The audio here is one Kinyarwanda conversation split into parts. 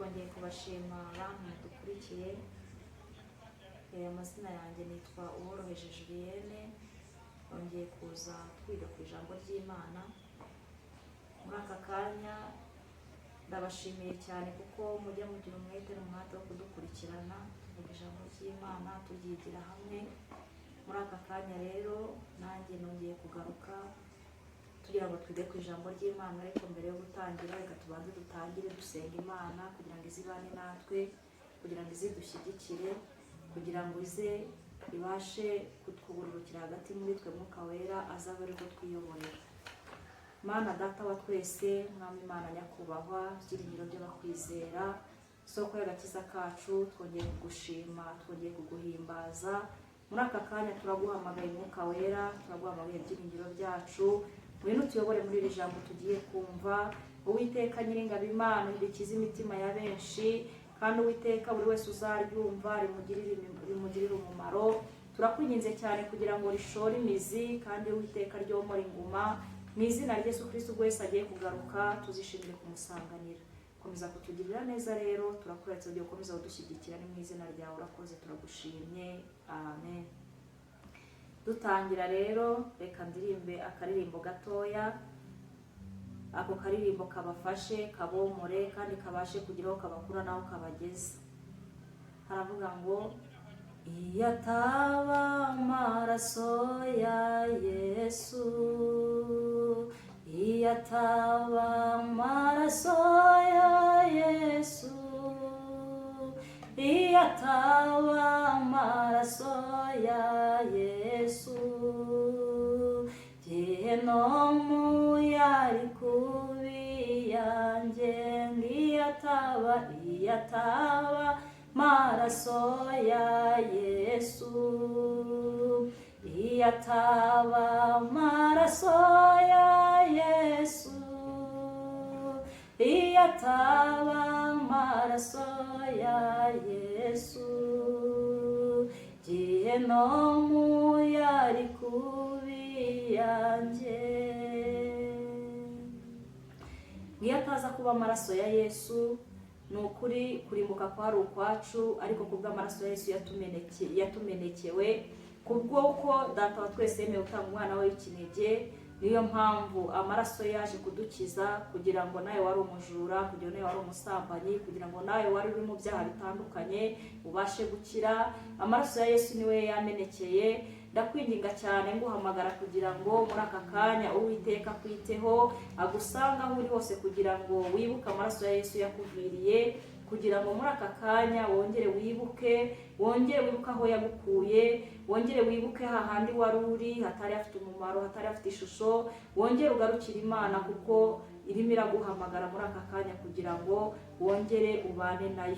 Twongeye kubashima bantu mudukurikiye. Amazina yanjye nitwa Uworoheje Julienne. Twongeye kuza twiga ku ijambo ry'Imana. Muri aka kanya ndabashimiye cyane kuko mujya mugira umwete n'umuhate wo kudukurikirana tuvuga ijambo ry'Imana, turyigira hamwe. Muri aka kanya rero nanjye nongeye kugaruka tugira ngo twige ku ijambo ry'Imana. Ariko mbere yo gutangira, reka tubanze dutangire dusenga Imana kugira ngo izibane natwe, kugira ngo izidushyigikire, kugira ngo ize ibashe kutwugururukira hagati muri twe. Mwuka Wera azabe ariko twiyoborera. Mana Data wa twese, Mwami Imana nyakubahwa, byiringiro by'abakwizera, soko y'agakiza kacu, twongeye kugushima, twongeye kuguhimbaza. Muri aka kanya turaguhamagaye, Mwuka Wera, turaguhamagaye, byiringiro byacu. Ngwino utuyobore muri iri jambo tugiye kumva. Uwiteka Nyiringabo Imana, rikize imitima ya benshi, kandi Uwiteka, buri wese uzaryumva rimugirire umumaro. Turakwinginze cyane kugira ngo rishore imizi, kandi Uwiteka ryomore inguma. Mu izina rya Yesu Kristo, ubwo wese agiye kugaruka tuzishimire kumusanganira. Komeza kutugirira neza rero, turakuretse ugiye gukomeza kudushyigikira. Ni mu izina ryawe, urakoze, turagushimye, amen. Dutangira rero, reka ndirimbe akaririmbo gatoya. Ako karirimbo kabafashe, kabomore, kandi kabashe kugira aho kabakura n'aho kabageza. Haravuga ngo: "Iyo ataba amaraso ya Yesu, iyo ataba amaraso ya Yesu, iyo ataba amaraso ya Yesu, Gehenomu yari kubi yanjye. Ngiyo ataba, iyo ataba maraso ya Yesu, iyo ataba maraso ya Yesu, iyo ataba maraso ya Yesu, Gehenomu yari kubi yanjye." Niyo ataza kuba amaraso ya Yesu, ni ukuri kurimbuka kwari ukwacu. Ariko kubw'amaraso ya Yesu yatumenekewe, kubw'uko Data wa twese yemeye gutanga umwana we w'ikinege, niyo mpamvu amaraso yaje kudukiza, kugira ngo nawe wari umujura, kugira ngo nawe wari umusambanyi, kugira ngo nawe wari uri mu byaha bitandukanye ubashe gukira. Amaraso ya Yesu niwe yamenekeye. Ndakwinginga cyane, nguhamagara kugira ngo muri aka kanya Uwiteka akwiteho, agusanga aho uri hose, kugira ngo wibuke amaraso ya Yesu yakuviriye, kugira ngo muri aka kanya wongere wibuke, wongere wibuke aho yagukuye, wongere wibuke hahandi wari uri hatari hafite umumaro, hatari hafite ishusho. Wongere ugarukire Imana, kuko irimo iraguhamagara muri aka kanya kugira ngo wongere ubane nayo.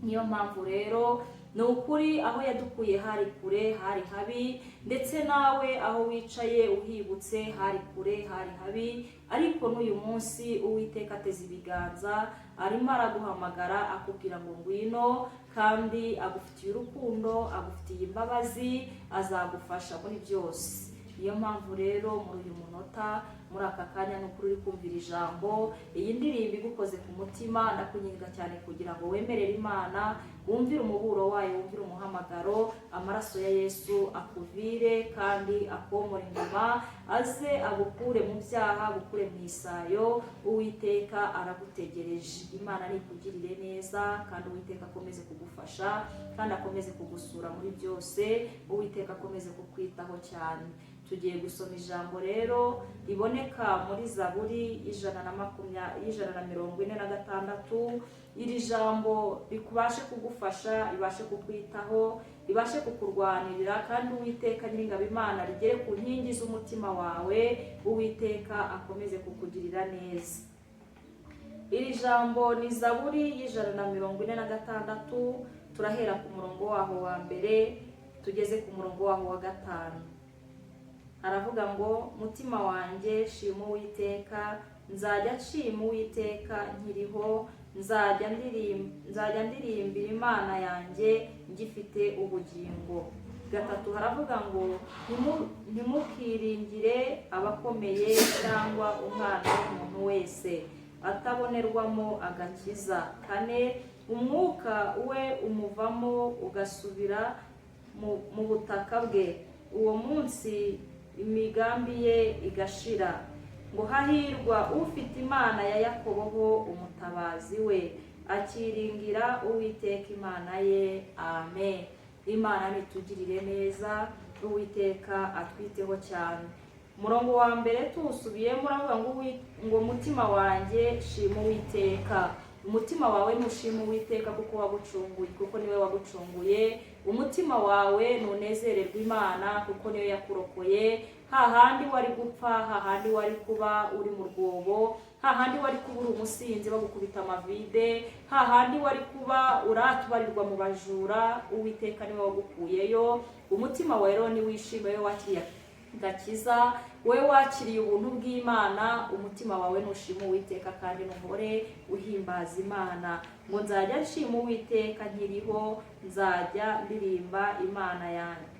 Niyo mpamvu rero, ni ukuri, aho yadukuye hari kure, hari habi. Ndetse nawe aho wicaye uhibutse, hari kure, hari habi. Ariko n'uyu munsi Uwiteka ateze ibiganza, arimo araguhamagara, akubwira ngo ngwino, kandi agufitiye urukundo, agufitiye imbabazi, azagufasha muri byose. Niyo mpamvu rero muri uyu munota, muri aka kanya, ni ukuri uri kumvira ijambo, iyi ndirimbo igukoze ku mutima, ndakwinginga cyane kugira ngo wemerere Imana, wumvire umuburo wayo, wumvire umuhamagaro. Amaraso ya Yesu akuvire kandi akomore inguma, aze agukure mu byaha, agukure mu isayo. Uwiteka aragutegereje. Imana nikugirire neza, kandi Uwiteka akomeze kugufasha, kandi akomeze kugusura muri byose. Uwiteka akomeze kukwitaho cyane. Tugiye gusoma ijambo rero riboneka muri Zaburi 146. Iri jambo rikubashe kugufasha, ribashe kukwitaho, ribashe kukurwanirira, kandi Uwiteka Nyiringabo Imana rigere ku nkingi z'umutima wawe. Uwiteka akomeze kukugirira neza. Iri jambo ni Zaburi y'146. Turahera ku murongo waho wa mbere tugeze ku murongo waho wa gatanu. Aravuga ngo: "Mutima wanjye, shima Uwiteka. Nzajya nshima Uwiteka nkiriho, nzajya ndirimbira Imana yanjye ngifite ubugingo." Gatatu haravuga ngo: "Ntimukiringire abakomeye cyangwa umwana w'umuntu wese." atabonerwamo agakiza. Kane, umwuka we umuvamo ugasubira mu butaka bwe, uwo munsi imigambi ye igashira. Ngo hahirwa ufite Imana ya Yakobo ho umutabazi we, akiringira Uwiteka Imana ye. Amen. Imana nitugirire neza, Uwiteka atwiteho cyane. Umurongo wa mbere tuwusubiyemo uravuga ngo "Mutima wanjye, shima Uwiteka." Umutima wawe ntushima Uwiteka kuko wagucunguye, kuko niwe wagucunguye. Umutima wawe ntunezererwe Imana kuko niyo yakurokoye hahandi wari gupfa, hahandi wari kuba uri mu rwobo, hahandi wari kuba uri umusinzi bagukubita amavide, hahandi wari kuba uratubarirwa mu bajura. Uwiteka niwe wagukuyeyo. Umutima wawe rero niwishime, wowe wakiriye gakiza, wowe wakiriye ubuntu bw'Imana. Umutima wawe nushima Uwiteka kandi nuhore uhimbaza Imana. Ngo nzajya nshima Uwiteka nkiriho, nzajya ndirimba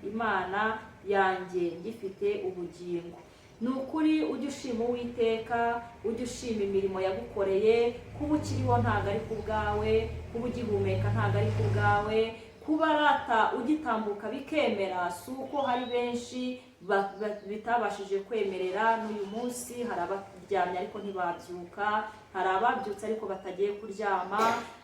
Imana yanjye ngifite ubugingo. Ni ukuri, ujye ushima Uwiteka, ujye ushima imirimo yagukoreye. Kuba ukiriho ntabwo ari ku bwawe, kuba ugihumeka ntabwo ari ku bwawe, kuba rata ugitambuka bikemera si uko hari benshi bitabashije kwemerera. N'uyu munsi hari abaryamye ariko ntibabyuka, hari ababyutse ariko batagiye kuryama,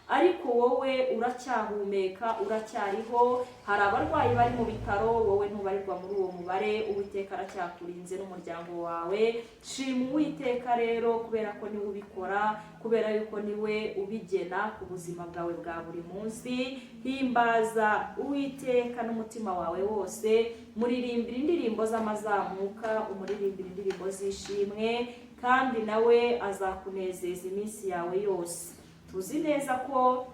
ariko wowe uracyahumeka, uracyariho. Hari abarwayi bari mu bitaro, wowe ntubarirwa muri uwo mubare. Uwiteka aracyakurinze n'umuryango wawe. Shima Uwiteka rero kubera ko niwe ubikora, kubera yuko niwe ubigena ku buzima bwawe bwa buri munsi. Himbaza Uwiteka n'umutima wawe wose, muririmbira indirimbo z'amazamuka, umuririmbira indirimbo z'ishimwe, kandi nawe azakunezeza iminsi yawe yose. Tuzi neza ko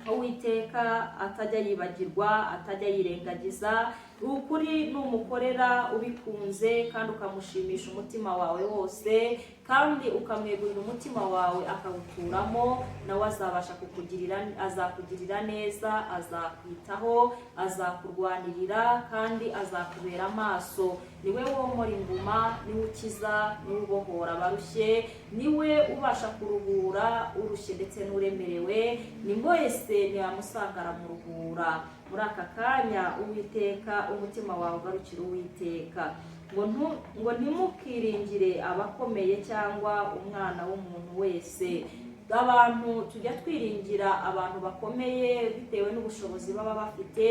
Uwiteka atajya yibagirwa, atajya yirengagiza. Ukuri numukorera ubikunze kandi ukamushimisha umutima wawe wose kandi ukamwegurira umutima wawe akawuturamo, nawe azabasha kukugirira, azakugirira neza, azakwitaho, azakurwanirira kandi azakubera amaso. Niwe womora inguma, niwe ukiza, niwe ubohora abarushye, niwe ubasha kuruhura urushye ndetse n'uremerewe. Ni wese ntiyamusanga aramuruhura. Muri aka kanya, Uwiteka, umutima wawe ugarukira Uwiteka. Ngo ntimukiringire abakomeye cyangwa umwana w'umuntu wese. Abantu tujya twiringira abantu bakomeye bitewe n'ubushobozi baba bafite,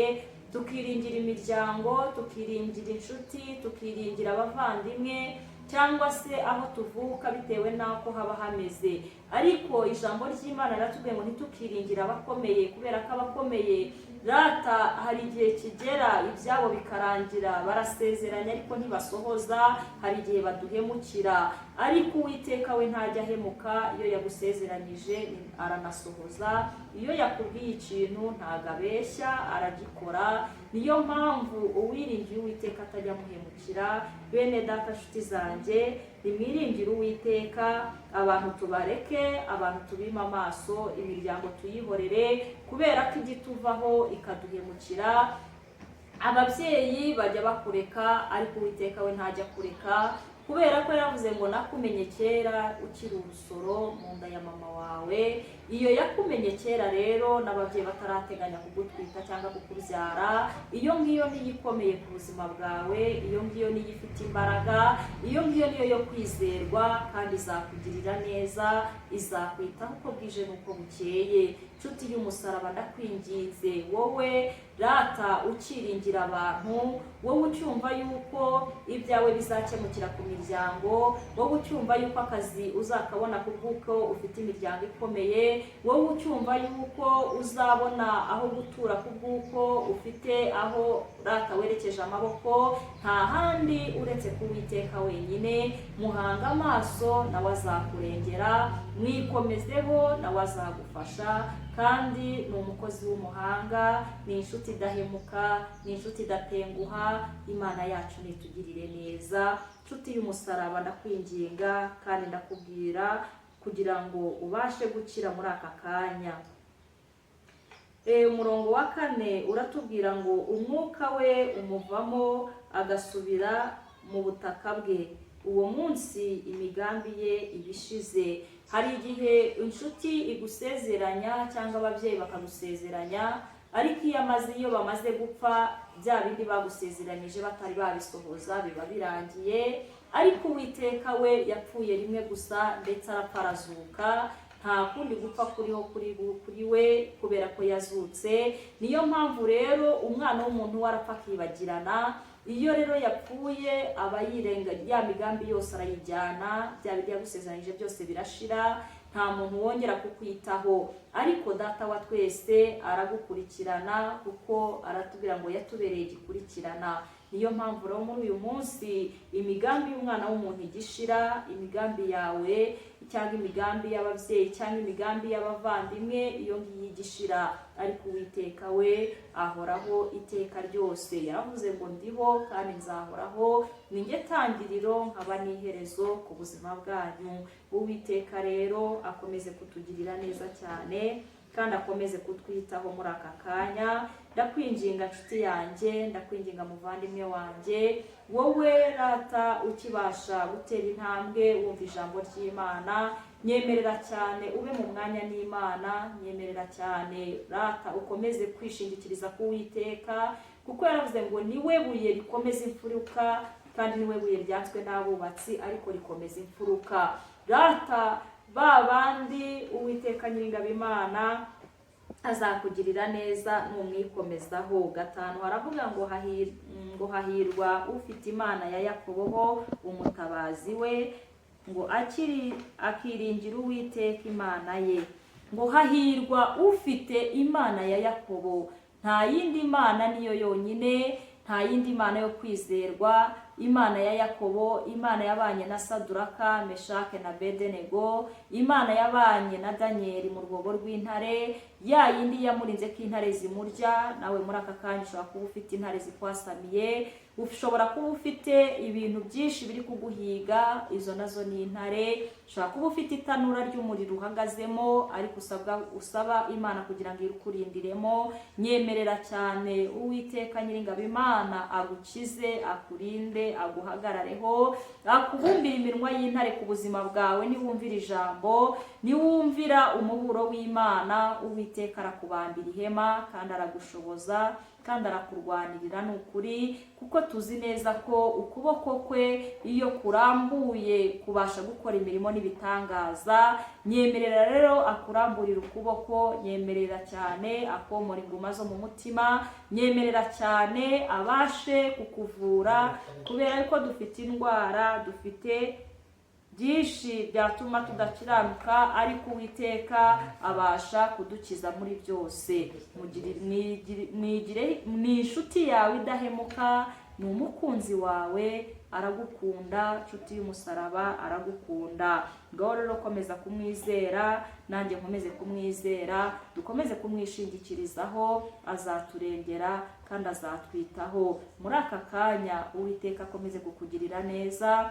tukiringira imiryango, tukiringira inshuti, tukiringira abavandimwe cyangwa se aho tuvuka bitewe n'uko haba hameze. Ariko ijambo ry'Imana riratubwiye ngo ntitukiringire abakomeye, kubera ko abakomeye rata hari igihe kigera ibyabo bikarangira. Barasezeranya ariko ntibasohoza, hari igihe baduhemukira. Ariko Uwiteka we ntajya ahemuka. Iyo yagusezeranyije aranasohoza, iyo yakubwiye ikintu ntabwo abeshya, aragikora. Niyo mpamvu uwiringiye Uwiteka atajya amuhemukira. Bene data, nshuti zanjye, nimwiringire Uwiteka. Abantu tubareke, abantu tubime amaso, imiryango tuyihorere, kubera ko igituvaho ikaduhemukira. Ababyeyi bajya bakureka, ariko Uwiteka we ntajya kureka, kubera ko yaravuze ngo "Nakumenye kera ukiri urusoro mu nda ya mama wawe." Iyo yakumenye kera rero n'ababyeyi batarateganya kugutwita cyangwa kukubyara, iyo ngiyo niyo ikomeye ku buzima bwawe, iyo ngiyo niyo ifite imbaraga, iyo ngiyo niyo yo kwizerwa, kandi izakugirira neza, izakwitaho uko bwije n'uko bukeye. Nshuti y'umusaraba, ndakwinginze, wowe rata ukiringira abantu, wowe ucyumva yuko ibyawe bizakemukira ku miryango, wowe ucyumva yuko akazi uzakabona kubw'uko ufite imiryango ikomeye, wowe ucyumva yuko uzabona aho gutura kubw'uko ufite aho rata werekeje amaboko, nta handi uretse ku Uwiteka wenyine. Muhanga amaso, nawe azakurengera. Mwikomezeho, nawe azagufasha, kandi ni umukozi w'umuhanga, ni inshuti idahemuka, ni inshuti idatenguha. Imana yacu nitugirire neza. Inshuti y'umusaraba, ndakwinginga kandi ndakubwira kugira ngo ubashe gukira muri aka kanya. Umurongo wa kane uratubwira ngo umwuka we umuvamo agasubira mu butaka bwe, Uwo munsi imigambi ye iba ishize. Hari igihe inshuti igusezeranya cyangwa ababyeyi bakagusezeranya, ariko iyo bamaze gupfa, bya bindi bagusezeranyije batari babisohoza biba birangiye. Ariko Uwiteka we yapfuye rimwe gusa, ndetse arapfa arazuka. Nta kundi gupfa kuriho kuri we kubera ko yazutse. Niyo mpamvu rero umwana w'umuntu we arapfa akibagirana. Iyo rero yapfuye, aba yirenga ya migambi yose, arayijyana. Bya bindi yagusezeranyije byose birashira, nta muntu wongera kukwitaho. Ariko Data wa twese aragukurikirana, kuko aratubwira ngo yatubereye igikurikirana. Niyo mpamvu rero muri uyu munsi imigambi y'umwana w'umuntu igishira. Imigambi yawe cyangwa imigambi y'ababyeyi cyangwa imigambi y'abavandimwe, iyo ngiyo igishira, ariko Uwiteka we ahoraho iteka ryose. Yaravuze ngo: "Ndiho kandi nzahoraho, ni njye tangiriro nkaba n'iherezo ku buzima bwanyu." Uwiteka rero akomeze kutugirira neza cyane kandi akomeze kutwitaho muri aka kanya. Ndakwinginga nshuti yanjye, ndakwinginga muvandimwe wanjye, wowe rata ukibasha gutera intambwe wumva ijambo ry'Imana, nyemerera cyane ube mu mwanya n'Imana. Nyemerera cyane rata ukomeze kwishingikiriza ku Uwiteka, kuko yaravuze ngo niwe buye rikomeza imfuruka, kandi niwe buye ryanzwe n'abubatsi ariko rikomeza imfuruka. Rata ba bandi, Uwiteka Nyiringabo Imana azakugirira neza numwikomezaho. 5 haravuga ngo hahirwa ufite Imana ya Yakobo ho umutabazi we, ngo akiri akiringira Uwiteka Imana ye. Ngo hahirwa ufite Imana ya Yakobo. Nta yindi mana, niyo yonyine. Nta yindi mana yo kwizerwa, Imana ya Yakobo, Imana yabanye na Saduraka, Meshake na Bedenego, Imana yabanye na Daniyeli mu rwobo rw'intare, ya yindi yamurinze ko intare zimurya. Nawe muri aka kanya ushobora kuba ufite intare zikwasamiye, ushobora kuba ufite ibintu byinshi biri kuguhiga, izo nazo ni intare. Ushobora kuba ufite itanura ry'umuriro uhagazemo, ariko usabwa usaba Imana kugira ngo irikurindiremo. Nyemerera cyane Uwiteka Nyiringabo Imana agukize, akurinde, aguhagarareho, akubumbire iminwa y'intare ku buzima bwawe. Niwumvira ijambo, niwumvira umuburo w'Imana, Uwiteka arakubambira ihema kandi aragushoboza kandi arakurwanirira. Ni ukuri, kuko tuzi neza ko ukuboko kwe iyo kurambuye kubasha gukora imirimo n'ibitangaza. Nyemerera rero akuramburira ukuboko, nyemerera cyane akomora inguma zo mu mutima, nyemerera cyane abashe kukuvura, kubera ko dufite indwara, dufite byinshi byatuma tudakiranuka, ariko Uwiteka abasha kudukiza muri byose. Ni inshuti yawe idahemuka, ni umukunzi wawe, aragukunda. Inshuti y'umusaraba aragukunda. Ngaho rero komeza kumwizera, nanjye nkomeze kumwizera, dukomeze kumwishingikirizaho. Azaturengera kandi azatwitaho. Muri aka kanya Uwiteka akomeze kukugirira neza.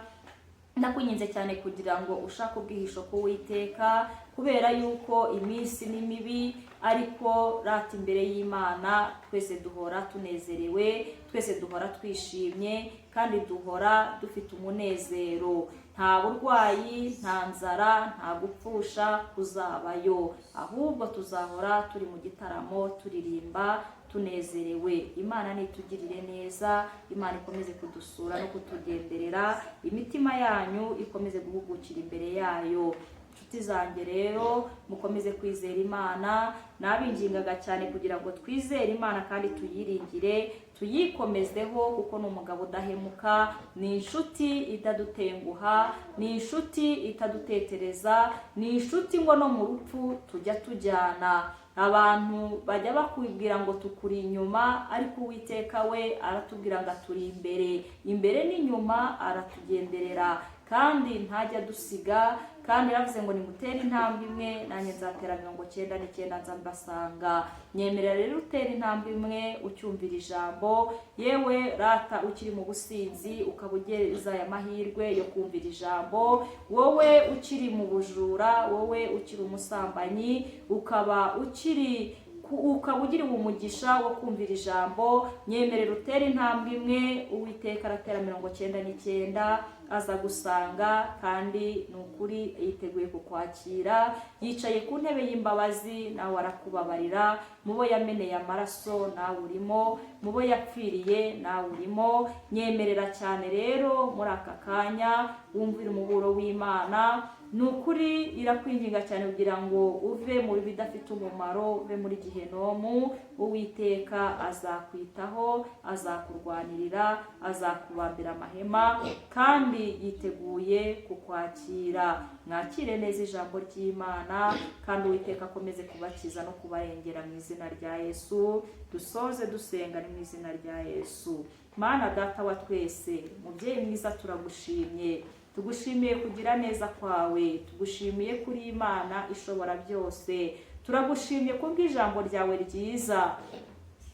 Ndakwinginze cyane kugira ngo ushake ubwihisho k'Uwiteka, kubera yuko iminsi ni mibi. Ariko rata imbere y'Imana twese duhora tunezerewe, twese duhora twishimye kandi duhora dufite umunezero. Nta burwayi, nta nzara, nta gupfusha kuzabayo, ahubwo tuzahora turi mu gitaramo, turirimba tunezerewe. Imana nitugirire neza, Imana ikomeze kudusura no kutugenderera, imitima yanyu ikomeze guhugukira imbere yayo. Inshuti zanjye rero, mukomeze kwizera Imana. Nabingingaga cyane kugira ngo twizere Imana kandi tuyiringire, tuyikomezeho, kuko ni umugabo udahemuka, ni inshuti itadutenguha, ni inshuti itadutetereza, ni inshuti ngo no mu rupfu tujya tujyana. Abantu bajya bakubwira ngo tukuri inyuma, ariko Uwiteka we aratubwira ngo aturi imbere, imbere n'inyuma aratugenderera kandi ntajya adusiga. Kandi yaravuze ngo nimutere intambwe imwe, nanjye nzatera 99 nza mbasanga. Nyemerera rero utera intambwe imwe ucyumvira ijambo. Yewe rata ukiri mu businzi, ukaba ugeze aya mahirwe yo kumvira ijambo, wowe ukiri mu bujura, wowe ukiri umusambanyi, ukaba ukiri Ukaba ugiriwe umugisha wo kumvira ijambo. Nyemerera utere intambwe imwe, Uwiteka aratera 99 aza gusanga, kandi ni ukuri yiteguye kukwakira. Yicaye ku ntebe y'imbabazi, nawe arakubabarira. Mu bo yameneye amaraso nawe urimo, mu bo yapfiriye nawe urimo. Nyemerera cyane rero muri aka kanya wumvire umuburo w'Imana. Ni ukuri irakwinginga cyane kugira ngo uve mu bidafite umumaro, uve muri gihenomu. Uwiteka azakwitaho, azakurwanirira, azakubambira amahema, kandi yiteguye kukwakira. Mwakire neza ijambo ry'Imana, kandi Uwiteka akomeze kubakiza no kubarengera mu izina rya Yesu. Dusoze dusenga, ni mu izina rya Yesu. Mana Data wa twese, mubyeyi mwiza, turagushimye. Tugushimiye kugira neza kwawe, tugushimiye kuri Imana ishobora byose. Turagushimye kubw'ijambo ryawe ryiza.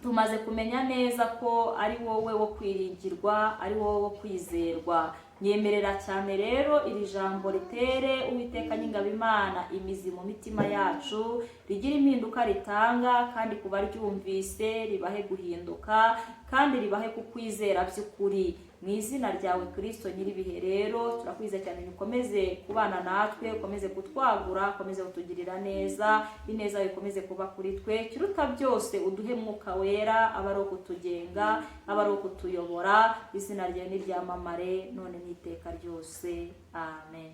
Tumaze kumenya neza ko ari wowe wo kwiringirwa, ari wowe wo kwizerwa. Nyemerera cyane rero iri jambo ritere, Uwiteka nyingabo Imana, imizi mu mitima yacu, rigira impinduka ritanga, kandi ku baryumvise ribahe guhinduka, kandi ribahe kukwizera by'ukuri, mu izina ryawe Kirisito nyir'ibihe. Rero turakwizeye cyane, ukomeze kubana natwe, ukomeze kutwagura, ukomeze kutugirira neza, ineza yawe ikomeze kuba kuri twe. Kiruta byose, uduhe Mwuka Wera, aba ari ukutugenga, aba ari ukutuyobora. Izina ryawe niryamamare none n'iteka ryose. Amen.